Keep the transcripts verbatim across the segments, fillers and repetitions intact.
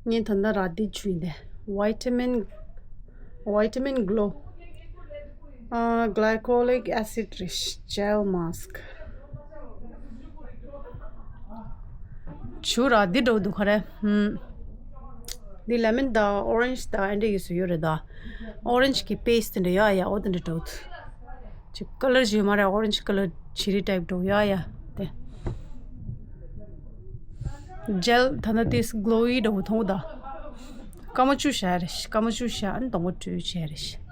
ངས་ད་ལྟ་རག་འདི་བྱུང་ཡིན་ཏེ། Vitamin Vitamin Glow ཨ། Glycolic Acid Rich Gel Mask. ཆུ་ར་འདི་འགྲོ་འདུག་ག་རེ། ཧུམ། འདི་ལེ་མོན་དང་ཨོ་རེན་ཇི་དང་ཨ་འདྲ་ཡོད་སུ་ཡོད་རེད་ད། ཨོ་རེན་ཇི་གི་པེ་སི་དེ་འདྲ་ཡོད་ཡ། ཨོ་དེ་འདྲ་འགྲོ་འདུག་ཅིག་ཀ་ལར་ཅིག་ཡོད་མ་རེད། ཨོ་རེན་ཇི་ཀ་ལར་ཆེ་རི་ཊའིབ་འགྲོ་ཡོད་ཡ་དེ། ཇེལ་ད་ནི་ཏིས་གློ་ཡི་འགྲོ་མཐོང་ད། སྐར་མ་བཅུ་བཞག་རེད། སྐར་མ་བཅུ་བཞག་ཨ་ནི་སྡོང་པོ་བཀྲུས་བྱས་རེད།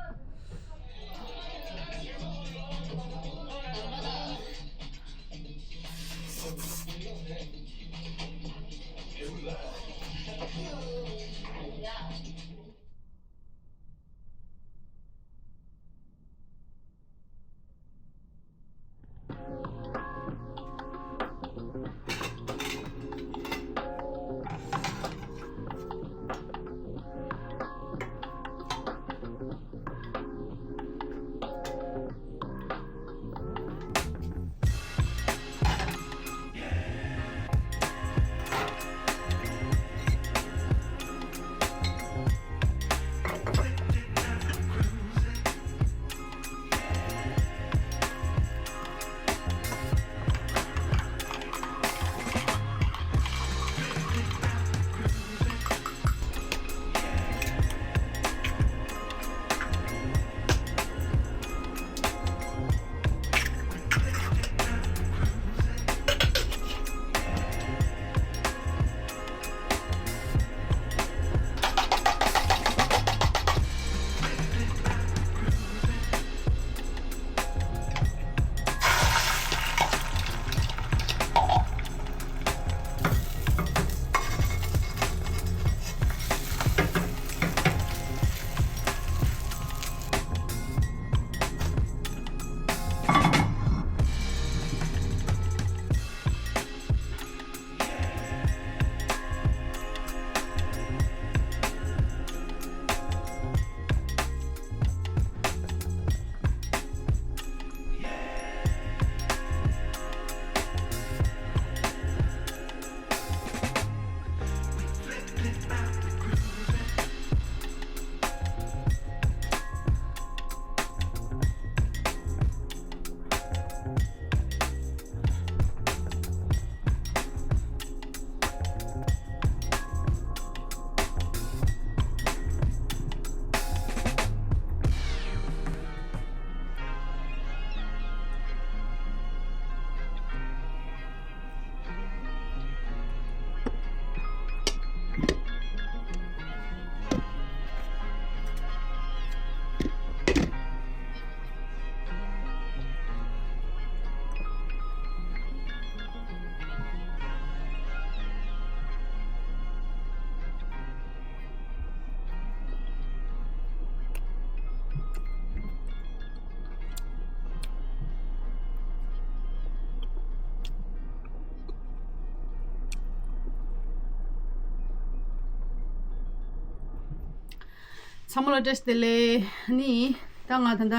ཚང་མ་ལ་བཀྲ་ཤིས་བདེ་ལེགས། ནི་ད་ང་ད་ལྟ་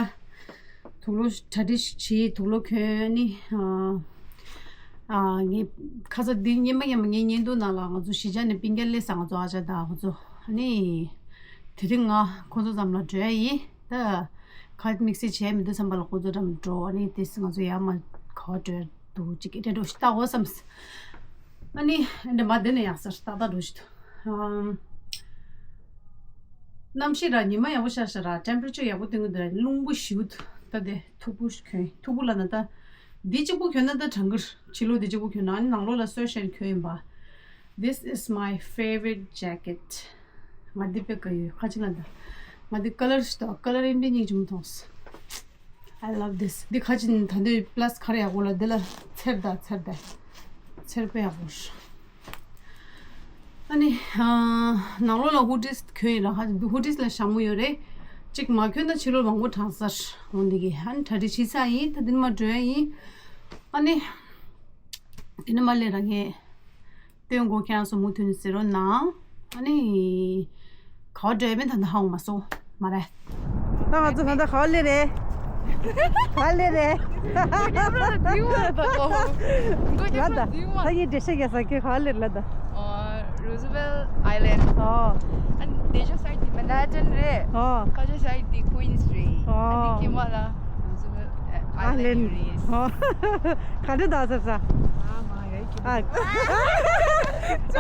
དུག་ལོག་གྲ་སྒྲིག་བྱེད། དུག་ལོག་གྱོན། ནི་ཨ་ཨ་ངས་ཁ་ས་འདི་སྙན་པ་སྙན་པ་ངའི་བརྙན་ཐུང་ནང་ལ་ང་ཚོ་གཞིས་ཆགས་ནས་སྤུན་ཀྱག་སླེབས་ས། ང་ཚོ་ཨ་ཅག་དང་ཁོ་ཚོ། ནི་དེ་རིང་ང་ཁོ་ཚོ་ཙམ་ལ་འགྲོ་ཡ་ཡིན། ད་ག་དམིགས་བསལ་བྱས་མི་འདུག་བསམ་པ་ལ་ཁོ་ཚོ་འགྲམ་འགྲོ། ཨ་ནི་དེ་ང་ཚོ་ཡར་མར་ག་པར་འགྲོ་འདུག་ཅིག་སྐད་འདྲ་འགྲོ་ཞིག་ལྟ་འོ་བསམ། ཨ་ནི་འདྲ་མ་དེ་ནས་ཡག་སར་ཏག་ཏག་འགྲོ་ཞིག་འདུག་ཨམ། གནམ་གཤིས་ར་ཉི་མ་ཡག་པོ་ཤར་ཤག་ར། ཊེམ་པེ་རེ་ཅར་ཡག་པོ་སྟོན་གི་འདུག་ར། རླུང་བུ་ཞེ་པོ་འདུག་ད་དེ་མཐུག་པོ་གྱོན། མཐུག་པོ་ལབ་ན་ད་འདི་གཅིག་པོ་གྱོན་ན་ད་གྲང་གི་རེད། ཕྱི་ལོགས་འདི་གཅིག་པོ་གྱོན་ན། ཨ་ནི་ནང་ལོགས་ལ་སོས་ཤེར་གྱོན་ཡིན་པ། This is my favorite jacket. ང་འདི་དཔེ་དགའ་ཡོད། ཁ་ཅིག་ལ་འདི། ང་འདི་ཀ་ལར་ཞིག་འདུག་ཀ་ལར་ཨེ་འདྲ་སྙིང་རྗེ་མོ་མཐོང་སོང་། I love this. འདི་ཁ་ཅིག་ད་འདི་པ་ལ་སི་ག་རེ་ཡག་པོ་ལ། འདི་ལ་ཚེར་ད་ཚེར་ད་ཚེར་དཔེ་ཡག་པོ་རེད། ཨ་ནི་ཨ་ནང་ལོགས་ལ་ཧུ་ཌིས་གྱོན་ཡིན་ར། ཧ་ཧུ་ཌིས་ལ་ཞྭ་མོ་ཡོད་རེད། གཅིག་མ་གྱོན་ན་ཕྱི་ལོགས་མང་པོ་གྲང་སར་འོང་འདི་གི། ཨ་ནི་གྲ་སྒྲིག་བྱེད་ཚར་ཡིན། ད་འདི་ནས་མར་འགྲོ་ཡ་ཡིན། ཨ་ནི་འདི་ནས་མར་སླེབས་ར་ངས་སྟོན་གོ། ཁྱེད་རང་ཚོ་མུ་མཐུད་ནས་གཟིགས་རོགས་གནང་། ཨ་ནི་ག་པར་འགྲོ་ཡ་མིན་ད་ལྟ་ཧ་གོ་མ་སོང་མ་རེད། ད་ང་ཚོ་གང་ལྟར་ག་པར་སླེབས་རེད། ག་པར་སླེབས་རེད། ལ་ད་ད་ཡི་འགྲེལ་བཤད་རྒྱག་ས་ཁྱོད་ག་པར་སླེབས་ལ་ད། ཨ། Roosevelt Island. ཨོ། ཨ་ནི་དེ་ཤོ་སའིཌ་དེ་མན་ཧ་ཊན་རེད། ཨོ། ཁ་ཤོ་སའིཌ་དེ་ཀུ་ཨིན་སི་རེད། ཨོ། ཨ་ནི་ཀེ་མ་ལ་རུ་སི་ཝེལ་ཨ་ཨ་ལན་ལན་རེད། ཨོ། ག་འདྲ་དང་ཟེར་ས། ཨ་མ་ཡ་ཨི་ཀི་ཨ།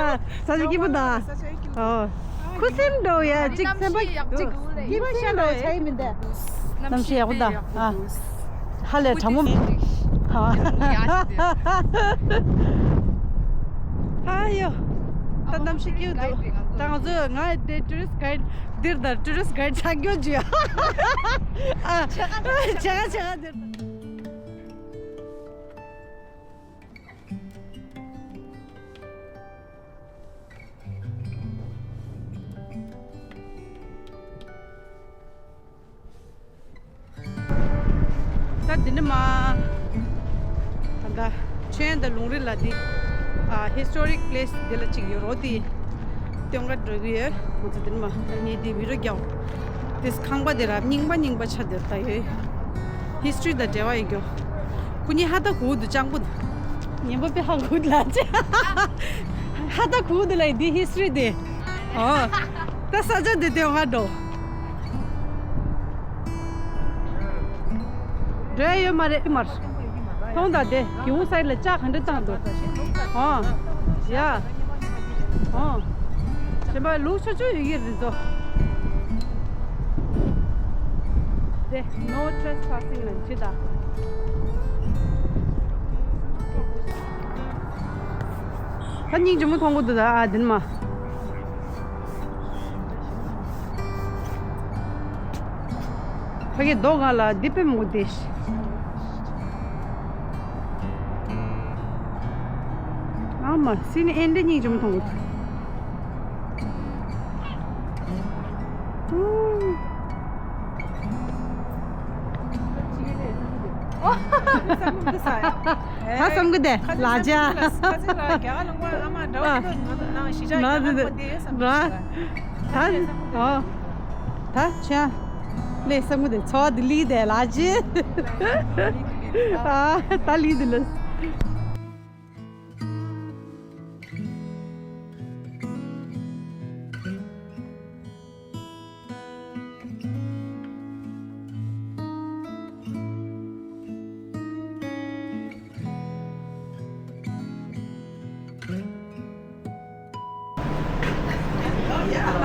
ཨ་ས་ཆ་སྐྱིད་པོ་དང་། ཨོ། ཁུ་སིམ་འགྲོ་ཡ་གཅིག་སེམས་པ་གཅིག་སྐྱིད་པ་ཤ་འགྲོ་ཆ་ཡི་མི་འདུག་གནམ་གཤིས་ཡག་པོ་དང་། ཨ། ཧ་ལས་གྲང་མོ། ཧ། ཨ་ཡོ། ད་གནམ་གཤིས་སྐྱིད་འདུག་ད་ང་ཚོ་ང་དེ་ཊུ་རི་སི་ཊི་གྷའིཌ་འདིར་དང་ཊུ་རི་སི་ཊི་གྷའིཌ་ཆགས་རྒྱུ་ཅིག་ཨ། ཆེ་ག་ཆེ་ག་འདིར། ད་འདི་ནི་མ། ད་ལྟ་ཆོས་དབྱིངས་དང་ལུང་རིགས་ལ་འདི། ཨ། ཧི་སི་ཊོ་རིག་པི་ལེ་སི་འདི་ལ་གཅིག་ཡོད་རོགས་འདི། སྟོན་ག་འགྲོ་གི་ཡོད། ང་ཚོ་འདི་ནི་མ་ངས་འདི་བི་ཌི་ཡོ་རྒྱག་འདི་ཁང་པ་འདི་ར་རྙིང་པ་རྙིང་པ་ཆགས་འདིར་ད་ཡོད། ཧི་སི་ཊོ་རི་དང་འབྲེལ་བ་ཡོད་རྒྱུ། ཁོ་གཉིས་ཧ་ད་གུ་འདུག་སྤྱང་པོ་འདུག་ཉན་པོ་པེ་ཧ་གུ་འདུག་ལ་ཅེ། ཧ་ད་གུ་འདུག་ལ་འདི་ཧི་སི་ཊོ་རི་འདི། ཨོ། ད་ས་ཆ་འདི་དེ་ང་འགྲོ། འགྲོ་ཡ་ཡོད་མ་རེད་མར། མཐོང་དང་དེ་གི་འུ་སའི་ལ་ལྕགས་ག་འདྲ་བཏང་འདུག་ཨོ། ཡ། ཨོ། གཞན་པ་ལུག་ཆུ་ཆུ་ཡོད་ཀྱི་རེད་ཚོ། དེ་no trespassing ལ་ཇི་ད། ད་སྙིང་རྗེ་མོ་མཐོང་གི་འདུག་ད་ཨ་དེ་ནི་མ། ཕ་གི་རྡོ་སྒང་ལ་འདི་དཔེ་མོ་བདེ་ཤི། ཨ་མ་སི་ནི་ཨེ་འདྲ་སྙིང་རྗེ་མོ་མཐོང་གི་འདུག་ད་བསམ་གི་དེ་ལ་ཇ། ད་ཨ། ད་ཨ། ད་ཆ། ལས་བསམ་གི་དེ་འཚོ་བ་འདི་ལི་དེ་ལ་ཇི། ཨ། ད་ལི་དེ་ལ།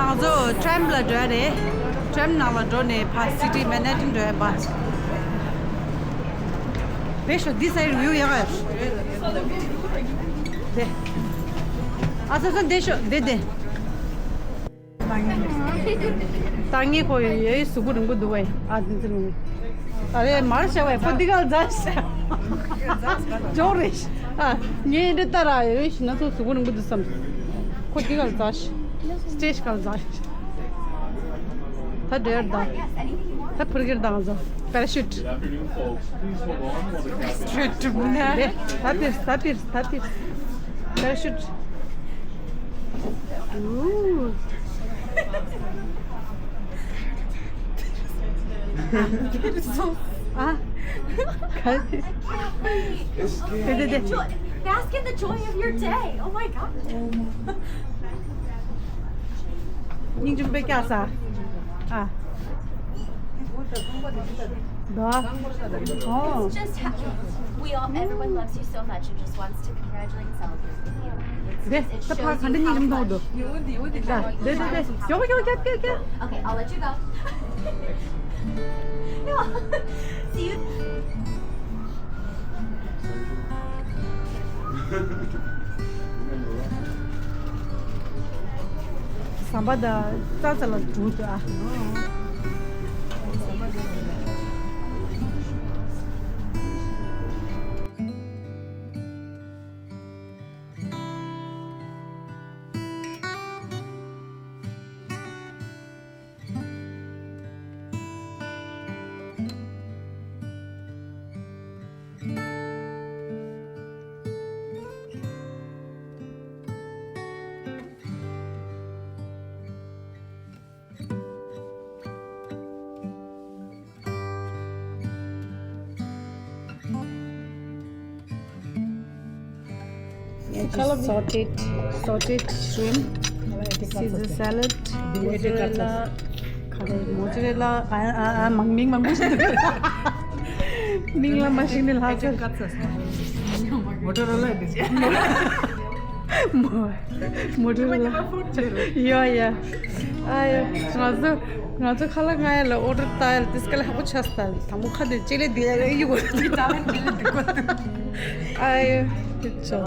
ང་ཚོ་ཊེམ་ལ་འགྲོ་ཡ་རེད། ཊེམ་ནང་ལ་འགྲོ་ནས་ཕར་སི་ཊི་མན་ཧ་ཊན་འགྲོ་ཡ་བ། དེ་ཤོ་འདི་སའི་རི་བིའུ་ཡག་ཡ། དེ། ཨ་ཚ་ཚ་འདི་ཤོ་འདི་འདི། ཏང་ངེ་ཁོ་ཡོད་ཡོད་གཟུགས་པོ་རིང་པོ་འདུག་བས། ཨ་འདི་ཚོ་རིང་པོ། ཨ་རེ་མར་བྱ་བས་ཁོ་འདི་ག་ལ་འཛག་ཤག་ཇོ་རེ་ཤི། ཨ་ངས་འདི་ལྟ་ར་ཡོད་ཤི་ན་ཚོ་གཟུགས་པོ་རིང་པོ་འདུག་བསམ། ཁོ་འདི་ག་ལ་འཛག་ཤི། སི་ཊེ་ཇི་ག་ལ་འཛག་ཤི། ད་འདྲེར་ད། ད་ཕུར་གེར་དང་ཟོ། པེ་ར་ཤུཊ། སི་ཊེ་ཇི་ད་ཕིར་ད་ཕིར་ད་ཕིར། པེ་ར་ཤུཊ། ཨ། ག་དེ་དེ་དེ། Bask in the joy of your day. Oh my god. སྙིང་རྗེ་པེ་ཀ་ས། ཨ། ད། ཨོ། It's just ha- we all, everyone loves you so much and just wants to congratulate and celebrate with you. It's- དེ་it ད་ཕ་ག་འདྲ་སྙིང་རྗེ་མོ་མཐོང་འདུག་ད་དེ་དེ་དེ་ཡོ་ཡོ་ཡོ་ཡོ་ཡོ། Okay, I'll let you go. ཟམ་པ་དང་རྩྭ་རྩྭ་ལ་འགྲོ་འདུག་ཨ། Sorted. Sauteed shrimp, Caesar salad, mozzarella, ག་རེ། mozzarella ཨ་ཨ་ཨ་མང་མིང་མང་པོ་ཞིག་འདུག་མིང་ལ་མ་ཤེས་ནི་ལྷག་ཚར། Mozzarella དེ། མོ་མོ་ཊ་ལ། ཡོ་ཡ། ཨ་ཡོ། ང་ཚོ་ང་ཚོ་ཁ་ལག་ང་ཡ་ལ་ཨོ་ཌར་ཏཱ་ཡ་ལ་དེ་སྐད་ལ་ཧ་གོ་ཆ་སྟ། དང་པོ་ཁ་དེ་ལྕེ་ལེ་དེ་ཡ་ཡ་ཡུ་གོ། དེ་ཏཱ་ལ་ལྕེ་ལེ་དེ་གོ། ཨ་ཡོ། དེ་ཆོ།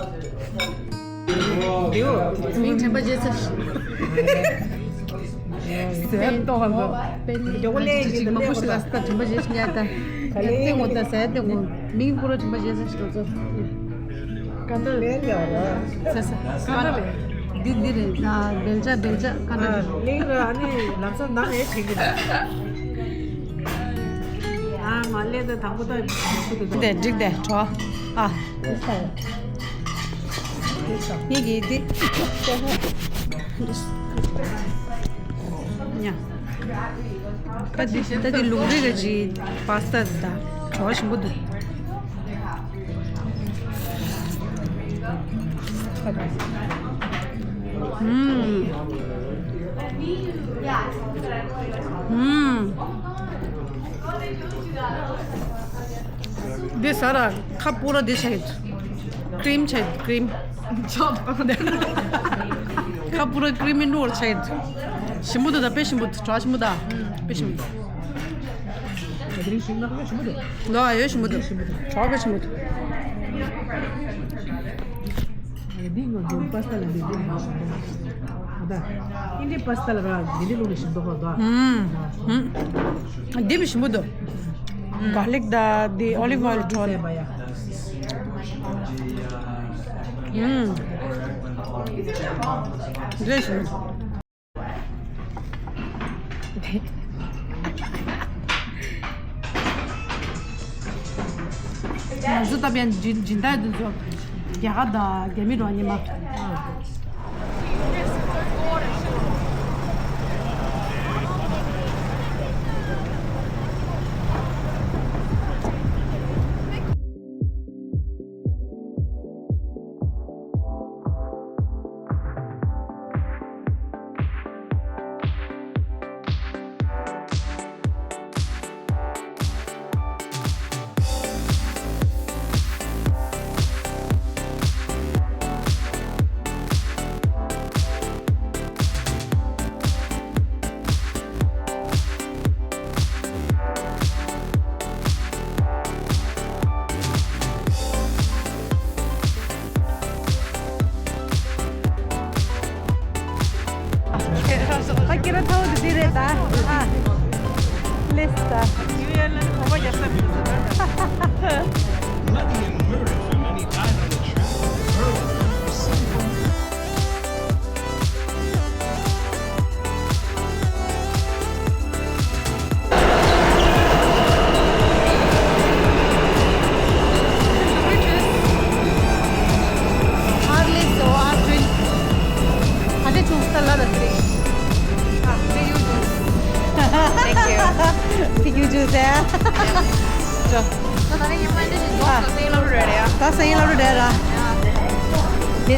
དེའོ། མིང་དྲན་པ་བརྗེད་ཚར། ཟས་ཏོག་ལ། ཡོ་ལེ་ཅིག་མང་པོ་ཞིག་ལ་སྟ་དྲན་པ་བརྗེད་ཉལ་ད། ཡ་ཏེ་ངོ་ད་ཟས་ཏེ་ངོ་མིང་པུ་ར་དྲན་པ་བརྗེད་ཚར་ཞིག་ཚོ། ཀ་ཏ་ལེ་ལེ་བ་ར། ས་ས་ཀ་ཏ་ལེ། འདི་འདི་རེད། ན་བེལ་ཅ་བེལ་ཅ་ཀ་ཏ་ལེ། ལེ་ར་ཨ་ནི་ལམ་སང་ནམ་ཨེ་དྲན་གི་རེད། ཨ་མ་ལེ་ད་དང་པོ་ད་ཡོད་ཤུ་དུ་ད། འདི་འགྲིག་དེ་གྲོ། ཨ། ངེད་ཀྱི་འདི། ཉ། ད་འདི་ད་འདི་ལུང་རིགས་རེ་ཅི་པ་སྟ་ད་གྲོ་ཞིམ་པོ་འདུག་ཨུམ། ཨུམ། འདི་ཟ་ར་ཁ་པུ་ར་འདི་ཆ་ཡོད། ཀྲིམ་ཆ་ཡོད། ཀྲིམ། ཁ་པུ་ར་ཀྲིམ་མི་ནོར་ཆ་ཡོད། ཞིམ་པོ་འདུག་ད་དཔེ་ཞིམ་པོ་འདུག་གྲོ་ཞིམ་པོ་ད། དཔེ་ཞིམ་པོ་འདུག་ལོ་ཨ་ཡོད་ཞིམ་པོ་འདུག་གྲོ་དཔེ་ཞིམ་པོ་འདུག་འདི་ང་ཚོ་པ་སྟ་ལ་འདི་འདི་ལ་ཞིམ་པོ་འདུག་ད་ཨིན་ཌི་པ་སྟ་ལ་ར་འདི་འདི་ལུགས་ལ་ཞིམ་པོ་འདུག་ཨུམ། འདི་བས་ཞིམ་པོ་འདུག་གྷར་ལིག་དང་འདི་ཨོ་ལིབ་ཨོ་ཡལ་གྲོ། ཨུམ། འདི་ཞིམ། ང་ཚོ་ད་ཕན་སྦྱིན་སྦྱིན་བདག་འདི་ཚོ་རྒྱ་གར་དང་རྒྱ་མི་འགྲོ་ཉི་མ། ཨ་ཀི་ར་ཐའོ་དེ་འདི་རེད་ད། ཨ། ལེས་ད། Horlicks or R twenty. ཨ་ནི་ཆུང་ས་ལ་ལ་ཁྲིད། ཨ། Pick your juice. Thank you. Pick your juice, eh? ད་ད་ནི་ཉི་མ་འདི་ཞིག་འགྲོ་ས་སེང་ལ་རེད་ཡ། ད་སེང་ལ་རེད་ར། ཡ།